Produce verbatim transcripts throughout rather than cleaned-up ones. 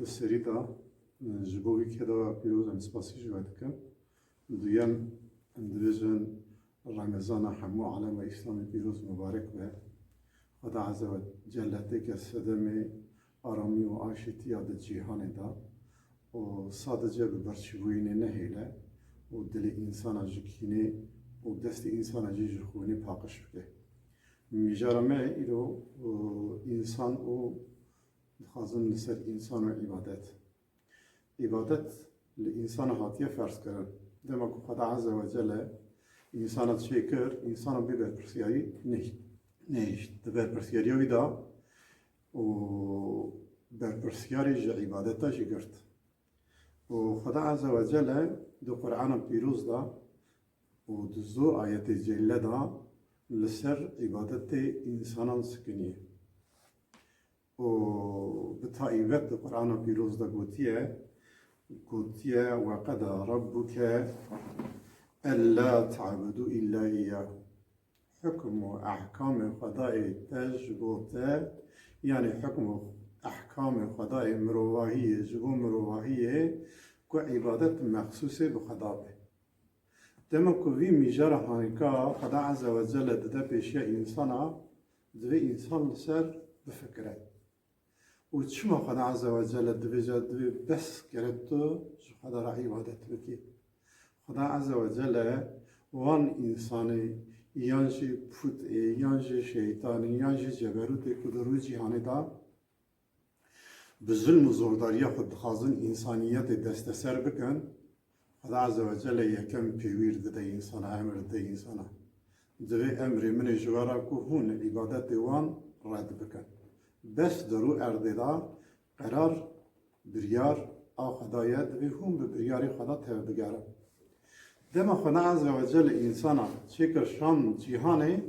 Serî de, e, ji bo vî keda pîroz em spasî ji we dikin. Duyem, em dibêjin Remezana hemû alema Îslamê pîroz, mibarek be. Xweda Azze ve Celle têke sedemê aramî û aşîtiya di cîhanê de û sadece bi birçîbûyînê nehêle û dilê însana ji kînê û destê însana jî ji xûnê paqij bike. Mijara me îro, û, însan û dixwazin li ser însan û îbadet. Îbadet li însana hatiye ferz kirin. Dema ku Xweda Azze ve Celle însana çêkir, însana bê berpirsiyarî nehî-, nehişt. Di berpirsiyariya wî de û berpirsiyarê ji îbadeta jî girt. Û Xweda Azze ve Celle di Qur'ana pîroz de û di zor ayetê celîle de li ser îbadetê însanan sikiniye. Û bi taybet di Qur'ana pîroz de gotiye, gotiye, "Ve qeda rabbuke ella ta'budu illa iyyahu." Hukm û ehkamê Xwedayê te ji bo te, yanî hukm û ehkamê Xwedayê mirovahiyê ji bo mirovahiyê ku îbadet mexsûsê bi Xweda be. Dema ku vî mijara hanîka Xweda Azze ve Celle dide pêşiya însana, divê însan li ser bifikire. Û çima Xweda Azze ve Celle divê ca divê bes gere tu ji Xweda re îbadet bikî? Xweda Azze ve Celle wan însanê, yan jî pûtê, yan jî şeytanê, yan jî ceberûtê ku di rû cîhanê de bi zulm û zordariya xwe dixwazin însaniyetê desteser bikin, Xweda Azze ve Celle yekem pêwîr dide însana, emir dide însana. Divê emrê min ê ji we re ku hûn îbadetê wan red bikin. Bes di rû erdê de qerar, biryar a Xweda ye, divê hûn bi biryarê Xweda tevbigerin. Dema Xweda Azze ve Celle însana çêkir şand cîhanê,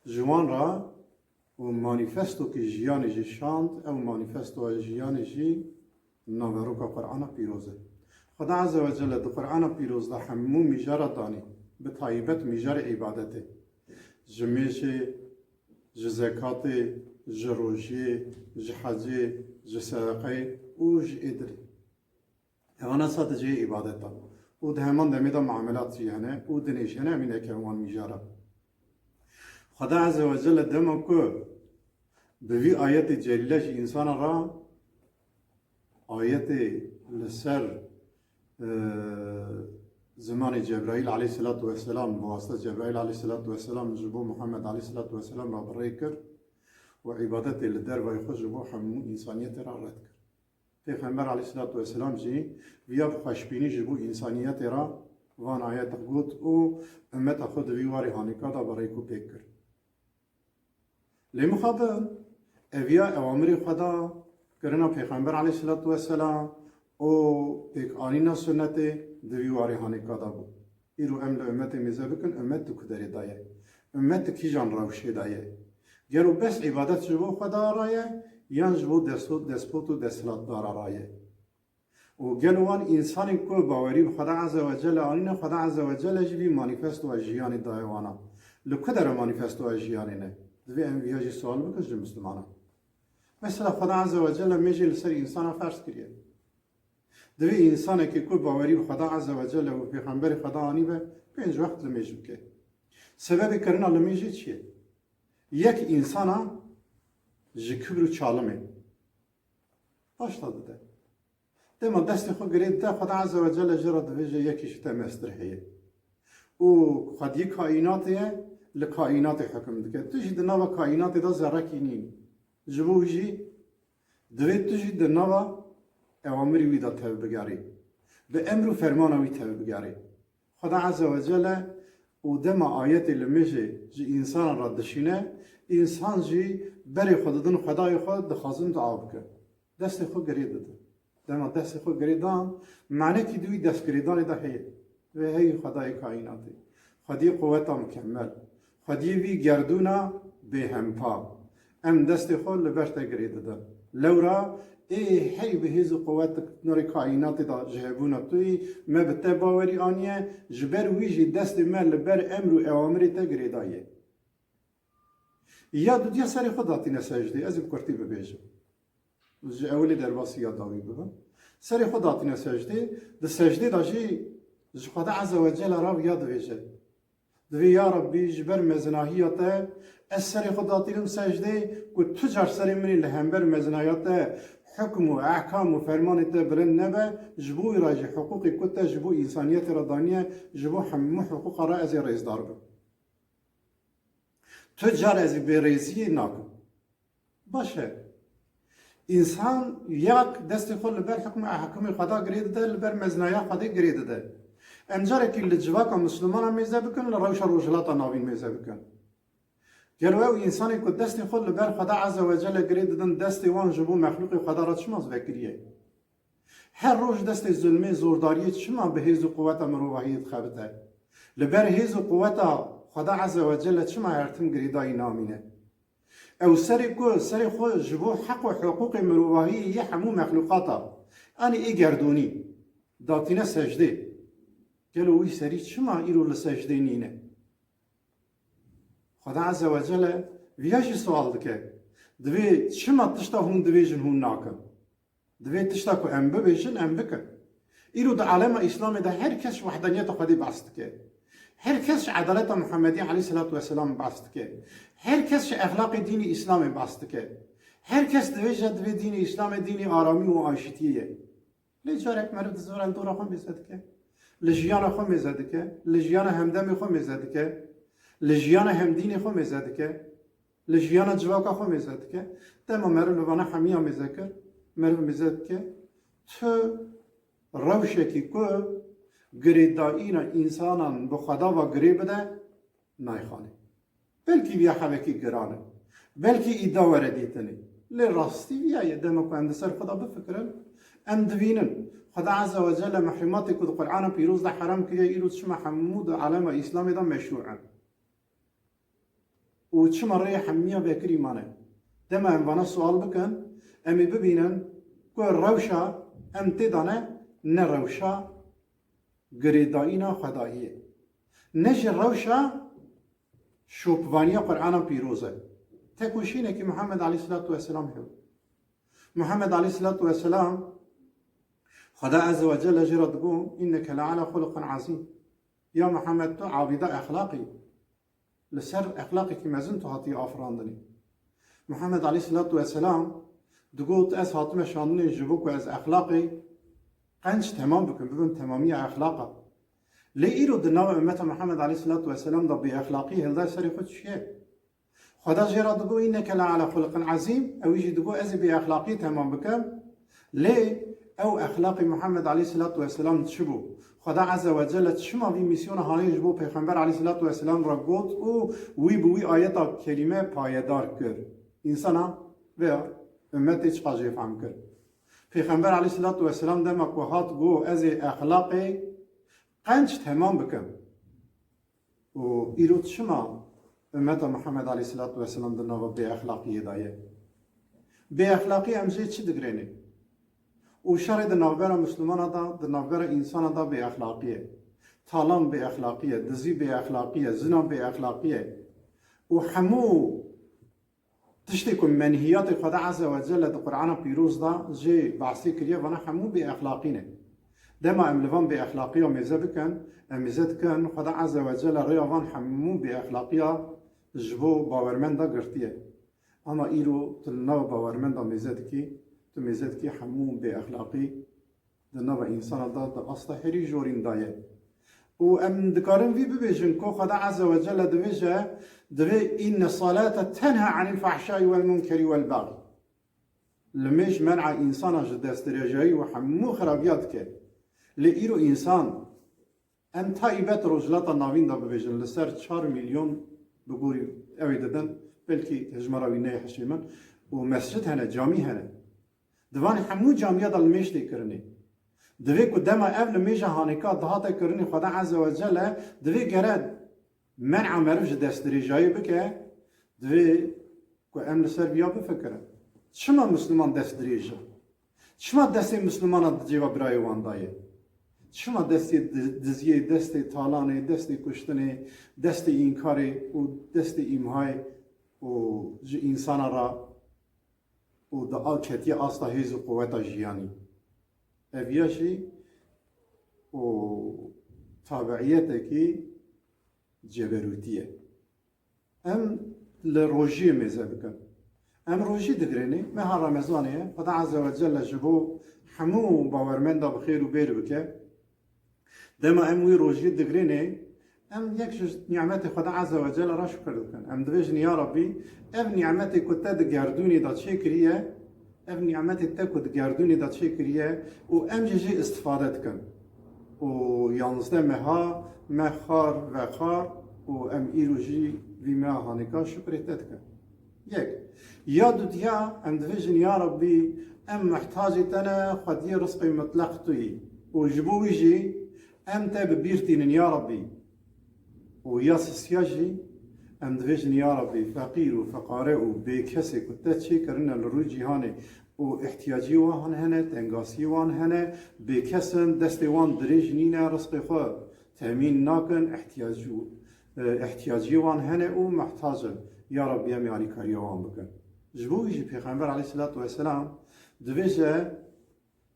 ji wan re û manîfestokî jiyanê jî şand, ew manîfestoya jiyanê jî naveroka Qur'ana Pîroz e. Xweda Azze ve Celle di Qur'ana Pîroz de hemû mijara danî, bi taybet mijarê îbadetê. Ji mêjê, ji zekatê, ji rojiyê, ji hecê, ji sedeqeyê û ji êdirê. Evana sadece yê îbadet e. Û di heman demê de muamelat jî hene û dinê jî hene, em ê nekin wan mijara. Xweda Azze ve Celle dema ku bi vî ayetê celîle ji însana re ayetê li ser, e, zimanê Cebraîl aleyhisselatu vesselam, bi wasita Cebraîl aleyhisselatu vesselam ji bo Muhammed aleyhisselatu vesselam re bi rê kir û îbadetê li dervayê xwe ji bo hemû însaniyetê re red kir. Pêxember aleyhisselatu vesselam jî viya bi xweşbînî ji bo însaniyetê re van ayet got û ummeta xwe di vî warê hanîka de bi rêk û pêk kir. Lê mixabin, eviya ewamirê Xweda, kirina Pêxember aleyhisselatu vesselam û pêkanîna sunnetê di vî warê hanîka de bû. Îro em li ummetê mêze bikin, ummet di ku derê de ye? Ummet di kîjan rewşê de ye? Gelo bes îbadet ji bo Xweda re ye, yan ji bo desto-, despot û desthilatdara re ye? Û gelo wan însanên ku bawerî bi Xweda Azze ve Celle anîne, Xweda Azze ve Celle jî vî manîfestoya jiyanê daye wana? Li ku dere manîfestoya jiyanê ne? Divê em viya jî sual bikin ji Mislimanan. Mesela Xweda Azze ve Celle mêjê li ser însana ferz kiriye. Divê însanekî ku bawerî bi Xweda Azze ve Celle û Pêxemberê Xweda anîbe, pênc wext limêj bike. Sebebê kirina limêjê çi ye? Yek însana ji kibir û çalimê paşta dide. Dema destê xwe girê dide, Xweda Azze ve Celle jê re dibêje, yekî ji te mestir heye. Û xwediyê kaînatê ye, li kaînatê hukm dike. Tu jî di nava kaînatê de zerrekî nînî. Ji bo wî jî divê tu jî di nava ewamirî wî de tevbigerî. Bi emr û fermana wî tevbigerî. Xweda Azze ve Celle û dema ayetê limêjê ji însanan re dişîne, însan jî berê xwe didin Xwedayê xwe, dixwazin dua bikin. Destê xwe girê didin. Dema destê xwe girê dan, manekî di wî destgirêdanê de heye. Vê hey Xwedayê kaînatê, Xwediyê quweta mukemmel, Xwediyê vî gerdûna bêhempa, em destê xwe li ber te girê didin. Lewra ê hey bi hêz û quwet di nûrê kaînatê de ji hebûna tu yî, me bi te bawerî aniye, ji ber wî jî destê me li ber emr û ewamirê te girêdaye. Ya dudiya serê xwe datîne secdê, ez ê bi kurtî bibêjim. Ji ewilî derbasî ya dawî bibin. Serê xwe datîne secdê, di secdê de jî ji Xwedê Azze ve Celle re viya dibêje. Divê ya Rabbî ji ber mezinahiya te ez serê xwe datînim secdê ku tu car serê min ê li hember mezinaya te hukm û ehkam û fermanê te bilind nebe, ji bo wî re jî hiqûqê ku te ji bo însaniyetê re daniye, ji bo hemû hiqûqa re ez ê rêzdar bim. Tu car ez ê bêrêziyê nakim. Baş e. Însan yak destê xwe li ber hikm û ehkamê Xweda girê dide, li ber mezinaya Xwedê girê dide. Em carekî li civaka Mislimana mêze bikin, li rewşa Rojhilata Navîn mêze bikin. Gelo ew însanê ku destê xwe li ber Xweda Azze ve Celle girê didin, destê wan ji bo mexlûqê Xweda re çima vekiriye? Her roj destê zulmê, zordariyê çima bi hêz û quweta mirovahiyê dixebite? Li ber hêz û quweta Xweda Azze ve Celle çima her tim girêdayî namîne? Ew serê ku serê xwe ji bo heq û hiqûqê mirovahiyê yê hemû mexlûqata, anî ê gerdûnî, datîne secdê. Gelo wî serî çima îro li secdê nîne? Xweda Azze ve Celle viya jî sual dike. Divê çima tişta hûn dibêjin hûn nakin? Divê tişta ku em bibêjin, em bikin. Îro di alema Îslamê de her kes ji wehdaniyeta Xwedê behs dike. Her kes ji edaleta Muhammedî aleyhisselatu vesselam behs dike. Her kes ji exlaqê dînê Îslamê behs dike. Her kes dibêje divê dînê Îslamê dînê aramî û aşitiyê ye. Lê carek meriv di zora li dora xwe mêze dike. Li jiyana xwe mêze dike. Li jiyana hemdemê xwe mêze dike. Li jiyana hemdînê xwe mêze dike. Li jiyana civaka xwe mêze dike. Dema meriv li vana hemiya mêze kir, meriv mêze dike, tu rewşekî ku girêdayîna însanan bi Xweda ve girê bide, nayxanê. Belkî viya hevekî giran e. Belkî îda were dîtinê. Lê rastî viya ye, dema ku em di ser xwe de bifikirin, em dibînin. Xweda Azze ve Celle mehrimatê ku di Qur'ana Pîroz de heram kiriye, îro çima hemû di alema Îslamê de meşrû in. Û çima rêya hemiya vekirî mane? Dema em vana sual bikin, em ê bibînin ku rewşa em tê de ne, ne rewşa girêdayîna Xwedayî ye. Ne jî rewşa şopivaniya Qur'ana Pîroz e. Tekoşînekî Muhammed aleyhisselatu vesselam heye. Muhammed aleyhisselatu vesselam Xweda Azze ve Celle jê re digo, "Inneke le ala xuluqin azîm." Ya Muhammed, tu avîda exlaqî. Li ser exlaqekî mezin tu hatiye afirandinê. Muhammed aleyhisselatu vesselam digot, ez hatime şandinê ji bo ku ez exlaqê qenc temam bikim, bibim temamiya exlaqa. Lê îro di nava ummeta Muhammed aleyhisselatu vesselam de bêexlaqî hilday serê xwe çûye. Xweda jê re digo, "Înneke le ala xuluqin azîm", ew jî digo, "Ez ê bêexlaqî temam bikim." Lê ew exlaqê Muhammed aleyhisselatu vesselam çi bû? Xweda Azze ve Celle çima vî mîsyona hanê ji bo Pêxember aleyhisselatu vesselam re got û wî bi wî ayeta kelîme payedar kir? Însana veya ummetê çiqas jê fehm kir? Pêxember aleyhisselatu vesselam dema ku hat got, "Ez ê exlaqê qenc temam bikim." Û îro çima ummeta Muhammed aleyhisselatu vesselam di nava bêexlaqiyê de ye? Bêexlaqî em jê çi digirêne? Û şerê di navbera Mislimana de, di navbera însana de bêexlaqî ye. Talan bêexlaqî ye, dizî bêexlaqî ye, zina bêexlaqî ye. Û hemû tiştê ku menhiyatê Xweda Azze ve Celle di Qur'ana Pîroz de jê behsê kiriye, vana hemû bêexlaqî ne. Dema em li van bêexlaqiya mêze bikin, em mêze dikin, Xweda Azze ve Celle rêya van hemû bêexlaqiya ji bo bawermenda girtiye. Ama îro tu li nav bawermenda mêze dikî, tu mêze dikî hemû bêexlaqî di nava însana de di asta herî jorîn de ye. Û em dikarin vî bibêjin ku Xweda Azze ve Celle dibêje, divê, "Inne salate tenha anil fahşai vel munkeri vel bagî." Limêj men'a însana ji destdirêjayî û hemû xerabiya dike. Lê îro însan, em taybet Rojhilata Navîn de bibêjin, li ser çar milyon bi gorî ew ê didin, belkî hejmara wî neyê hişê min, û mescid hene, camî hene. Di van hemû camiya de limêj tê kirinê. Divê ku dema ev limêja hanêka dihate kirinê Xweda Azze ve Celle, divê gere men'a meriv ji destdirêjayê bike, divê ku em li ser viya bifikirin. Çima Misliman dest dirêj e? Çima destê Mislimana di cêva birayê wan de ye? Çima destê di-, diziyê, destê talanê, destê kuştinê, destê înkarê û destê îmhayê û ji însana re û di a ketiye asta hêz û quweta jiyanî. Ev ya jî û tabiiyetekî ceberûtî ye. Em li rojiyê mêze bikin. Em rojî digirênê, meha Remezanê ye. Xweda Azze ve Celle ji bo hemû bawermenda bi xêr û bêr bike. Dema em wî rojî digirênê, em yek ji nîmetê Xweda Azze ve Celle re şukir dikin. Em dibêjin, ya Rabbî, ev nîmetê ku te di gerdûnê de çêkiriye, ev nîmetê te ku di gerdûnê de çêkiriye û em jî jê istifade dikin. Û yanzdeh meha me xwar vexwar û em îro jî vî meha hanêka şukrê te dikin. Yek. Ya dutiya, em dibêjin, ya Rabbî, em muhtacê te ne, xwediyê rizqê mutleq tu yî. Û ji bo wî jî em te bi bîr tînin, ya Rabbî. Û ya sisiya jî, em dibêjin, ya Rabbî, feqîr û feqare û bêkesê ku te çêkirine li rû cîhanê û ihtiyacî wan hene, tengasî wan hene, bêkes in, destê wan dirêj nîne, rizqê xwe temîn nakin, ihtiyacî, e, ihtiyacî wan hene û muhtac in. Ya Rabbî, em alîkariya wan bikin. Ji bo wî jî Pêxember aleyhisselatu vesselam dibêje,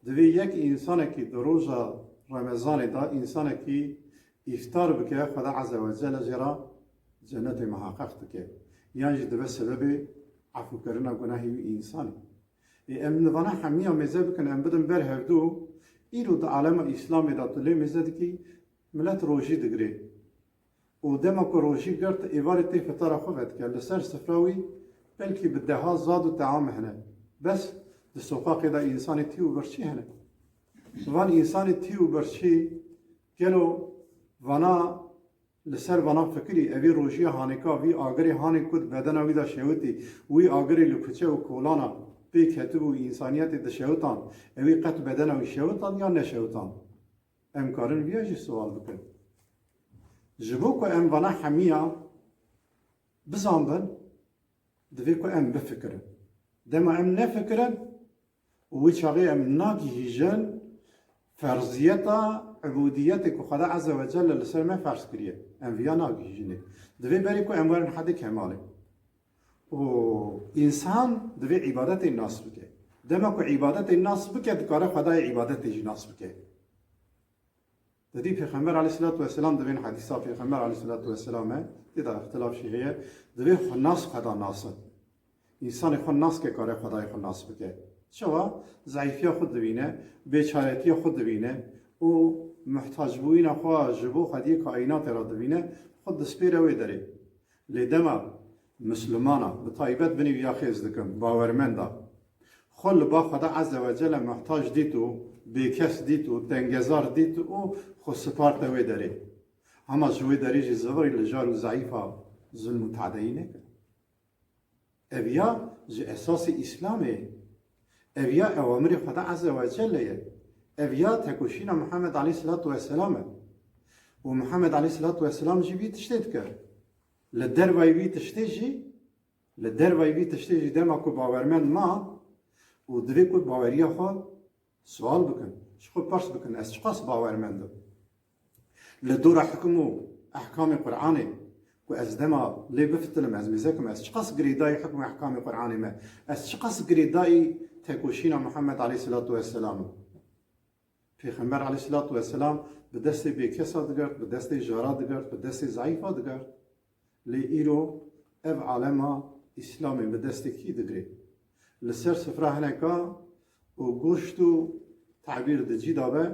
divê yek însanekî di roja Remezanê de însanekî îftar bike, Xweda Azze ve Celle jê re cennetê muheqeq dike. Yan jî dibe sebebê efûkirina gunahê wî însanê. Ê em nivana hemiya mêze bikin, em bidin ber hevdû, îro di alema Îslamê de tu lê mêze dikî, milet rojî digirê. Û dema ku rojî girt, êvarê tê fitara xwe vedike. Li ser sifra wî belkî bi deha zad û team hene. Bes di soqaqê de însanê tî û birçî hene. Van însanê tî û birçî gelo vana li ser vana fikirî, evî rojiya hanêka, vî agirê hanê ku di bedena wî de şewitî, wî agirê li kuçe û kolana pê ketibû, însaniyetê dişewitan, ewî qet bedena wî şewitan ya neşewitan? Em karin viya jî siwal bikin. Ji bo ku em vana hemiya bizanbin, divê ku em bifikirin. Dema em nefikirin, û wî çaxê em nagihîjin ferziyeta ibûdiyetê ku Xweda Azze ve Celle li ser me ferz kiriye. Em viya nagihîjinê. Divê berê ku em werin hedê kemalê. Û însan divê îbadetê nas bike. Dema ku îbadetê nas bike, dikare Xwedayê îbadetê jî nas bike. Te dî Pêxember aleyhisselatu vesselam, divên hedîsa Pêxember aleyhisselatu vesselam e, tê de îxtilaf jî heye, divê xwe nas Xweda nas in. Însanê xwe nas ke kare Xwedayê xwe nas bike. Çawa? Zeîfiya xwe dibîne, bêçaretiya xwe dibîne û muhtacbûyîna xwe ji bo xwediyê kaînatê re dibîne, xwe dispêre wê derê. Lê dema Mislimana, bi taybet binî viya xêz dikim, bawermenda, xwe li ba Xweda Azze ve Celle muhtac dît û bêkes dît û tengezar dît û xwe siparte wê derê. Hema ji wê derê jî zivirî li jar û zeîfa zulm û tadeyî neke. Ev ya ji esasê Îslamê ye. Ev ya ewamirê Xweda Azze ve Celle ye. Ev ya tekoşîna Muhammed aleyhisselatu vesselam e. Û Muhammed aleyhisselatu vesselam jî vî tiştê dike. Li dervayî vî tiştê jî, li dervayî vî tiştê jî dema ku bawermend ma û divê ku baweriya xwe sual bikin, ji xwe pers bikin, ez çiqas bawermend im? Li dora hikm û ehkamê Qur'anê ku ez dema lê bifitilim, ez mêzekim, ez çiqas girêdayî hikm û ehkamê Qur'anê me, ez çiqas girêdayî tekoşîna Muhammed aleyhisselatu vesselam im? Pêxember aleyhisselatu vesselam bi destê bêkesa digirt, bi destê jara digirt, bi destê zeîfa digirt. Lê îro ev alema Îslamê bi destê kî digirê? Li ser sifra hineka û goşt û tebîr di cî de be,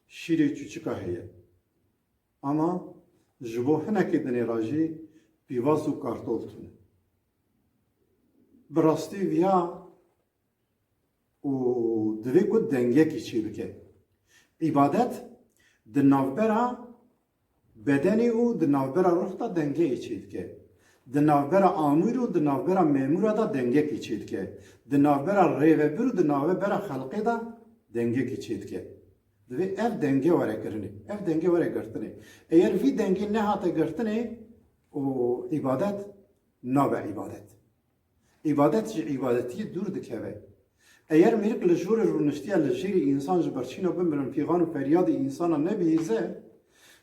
şîrê çûçika heye. Ama ji bo hinekê dinê re jî pîvaz û kartol tune. Bi rastî viya û divê ku dengekî çêbike. Îbadet di navbera bedenê û di navbera ruh de dengeyê çêdike. Di navbera amûr û di navbera memûra de dengekî çêdike. Di navbera rêvebir û di navbera xelqê de dengekî çêdike. Divê ev denge were kirinê, ev denge were girtinê. Eger vî dengê nehate girtinê, û îbadet nabe îbadet. Îbadet ji îbadetiyê dûr dikeve. Eger mêrik li jorê rûniştiye li jêrê însan ji birçîna bimirin fîxan û feryadê însana nebihîze,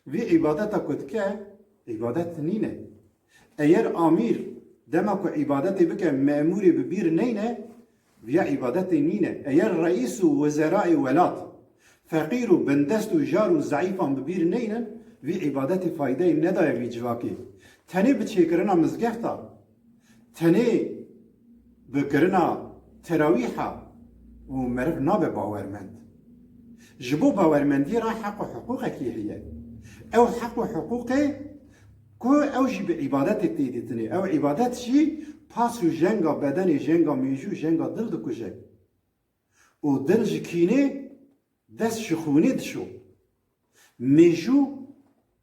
vî îbadeta ku dike, îbadet nîne. Eger amîr Dema ku îbadetê bike memûrê bi bîr neyne, viya îbadetê nîne. Eger reîs û wezerayê welat, feqîr û bindest û jar û zeîfan bi bîr neynin, vî îbadetê faydeyê nedaye vî civakê. Tenê bi çêkirina mizgefta, tenê bi kirina terawîha û meriv nabe bawermend. Ji bo bawermendiyê re heq û hiqûqekî heye. Ew heq û hiqûqê ku ew jî bi îbadetê tê dîtinê. Ew îbadet jî pas û jenga bedenê, jenga mêjû, jenga dil dikuje. Û dil ji kînê, dest ji xûnê dişo. Mêjû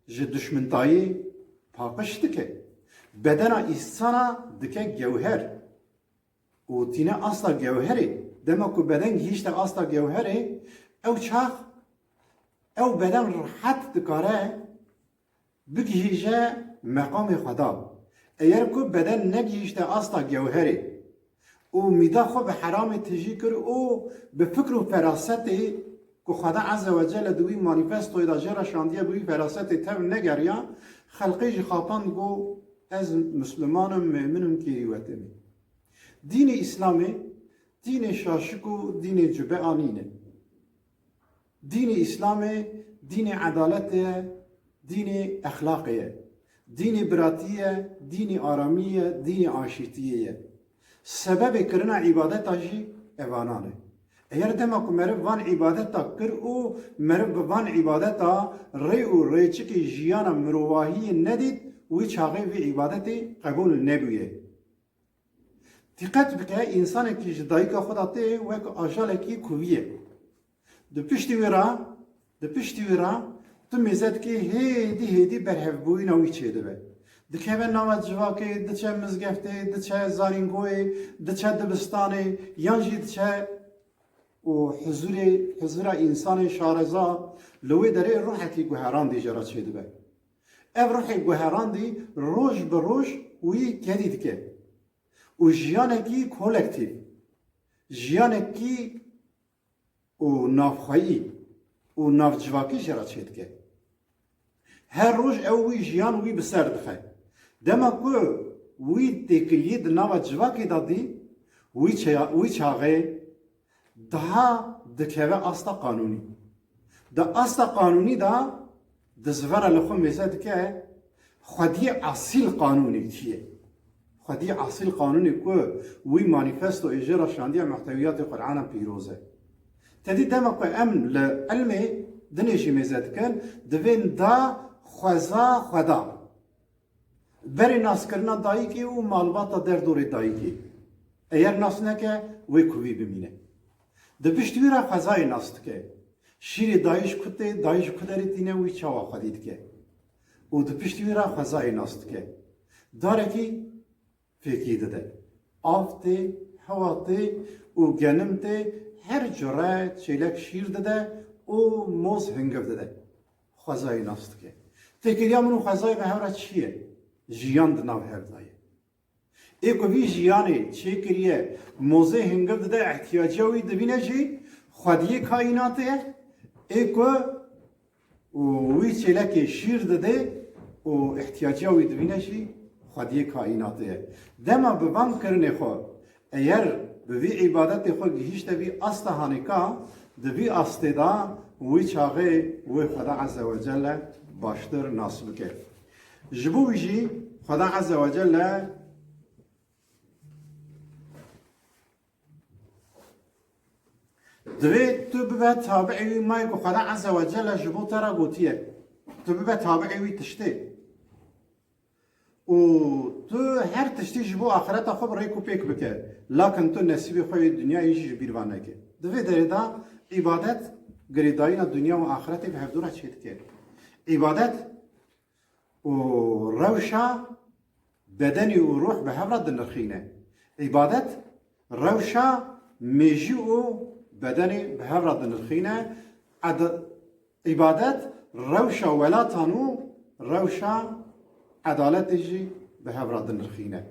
ji duşmintayê paqij dike. Bedena însana dike gewher. Û tîne asta gewherê. Dema ku beden gihîşte asta gewherê, ew çax ew beden rehet dikare bigihîje meqamê Xweda. Eger ku beden negihîşte asta gewherê û mîda xwe bi heramê tijî kir û bi fikr û ferasetê ku Xweda Azze ve Celle di wî manîfestoyê de jê re şandiye, bi wî ferasetê tev negeriya, xelqê jî xapand, got, "Ez Misliman im, mêmin im, kêrîwete me." Dînê Îslamê dînê şaşik û dînê cube anîne. Dînê Îslamê dînê edaletê ye, dînê exlaqê ye, dînê biratî ye, dînê aramî ye, dînê aşîtiyê ye. Sebebê kirina îbadeta jî evanan e. Eger dema ku meriv van îbadeta kir û meriv bi van îbadeta rê û rêçikê jiyana mirovahiyê nedît, wî çaxê vî îbadetê qebûl nebûye. Dîqet bike, însanekî ji dayika xwe de tê wek ajalekî kuvî ye. Di piştî wî re, di piştî wî re tu mêze dikî, hêdî hêdî berhevbûyîna wî çêdibe. Dikeve nava civakê, diçe mizgeftê, diçe zanîngoyê, diçe dibistanê, yan jî diçe û huzurê, huzura însanê şareza, li wê derê ruhekî guherandî jê re çêdibe. Ev ruhê guherandî roj bi roj wî kedî dike. Û jiyanekî kolektîf, jiyanekî û navxweyî û navcivakî jê re çêdike. Her roj ew wî jiyan wî bi ser dixe. Dema ku wî têkiliyê di nava civakê de dî, wî çeya-, wî çaxê daha dikeve asta qanûnî. Di asta qanûnî de dizivera li xwe mêze dike, xwediyê esîl qanûnê kî ye? Xwediyê esîl qanûnê ku wî manîfesto ê jê re şandiye muhtewiyatê Qur'ana pîroz e. Tedî dema ku em li ilmê dinê jî mêze dikin, divên da xweza xweda. Berê naskirina dayikê û malbata derdorê dayikê. Eger nas neke, wê kuvî bimîne. Di pişt wî re xwezayê nas dike. Şîrê dayî ji ku tê, dayî ji ku derê tîne, wî çawa xwedî dike. Û di pişt wî re xwezayê nas dike. Darekî fêkî dide. Av tê, hewa tê û genim tê, her cure çêlek şîr dide û moz hingiv dide. Xwezayê nas dike. Têkiliya min û xwezayê bi hev re çi ye? Jiyan di nav hev de ye. Ê ku vî jiyanê çêkiriye, mozê hingiv dide, ihtiyaciya wî dibîne jî xwediyê kaînatê ye. Ê ku û wî çêlekê şîr dide û ihtiyaciya wî dibîne jî xwediyê kaînatê ye. Dema bi van kirinê xwe, eger bi vî îbadetê xwe gihîşte vî asta hanêka, di vî astê de wî çaxê wê Xweda Azze ve Celle baştir nas bike. Ji bo wî jî Xweda Azze ve Celle Divê tu bibe tabi'ê wî, mayê ku Xweda Azze ve Celle ji bo te re gotiye. Tu bibe tabi'ê wî tiştê. Û tu her tiştî ji bo axireta xwe bi rêk û pêk bike. Lakin tu nesîbê xwe yê dinyayê jî ji bîr ve neke. Di vê derê de îbadet girêdayîna dinya û axiretê bi hevdû re çêdike. Îbadet û rewşa bedenê û ruh bi hev re dinirxîne. Îbadet rewşa mêjî û bedenê bi hev re dinirxîne. Ed-, îbadet rewşa welatan û rewşa edaletê jî bi hev re dinirxîne.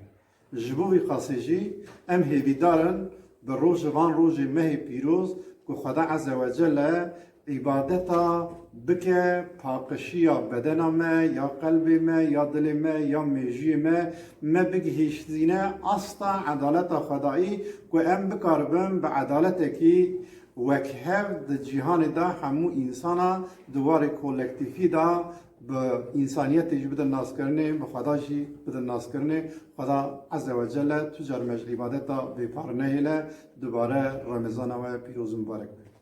Ji bo vî qasê jî em hêvîdar in bi roj, van rojê mehê pîroz ku Xweda Azze ve Celle Îbadeta bike paqişiya bedena me, ya qelbê me, ya dilê me, ya mêjiyê me, me bigihîştîne asta edaleta Xwedayî, ku em bikaribin bi edaletekî wekhev di cîhanê de hemû însana di warê kolektîfî de bi însaniyetê jî bidin naskirinê, bi Xweda jî bidin naskirinê. Xweda Azze ve Celle tu car me ji îbadeta bêpar nehêle. Dubare Remezana we pîroz û mibarek be.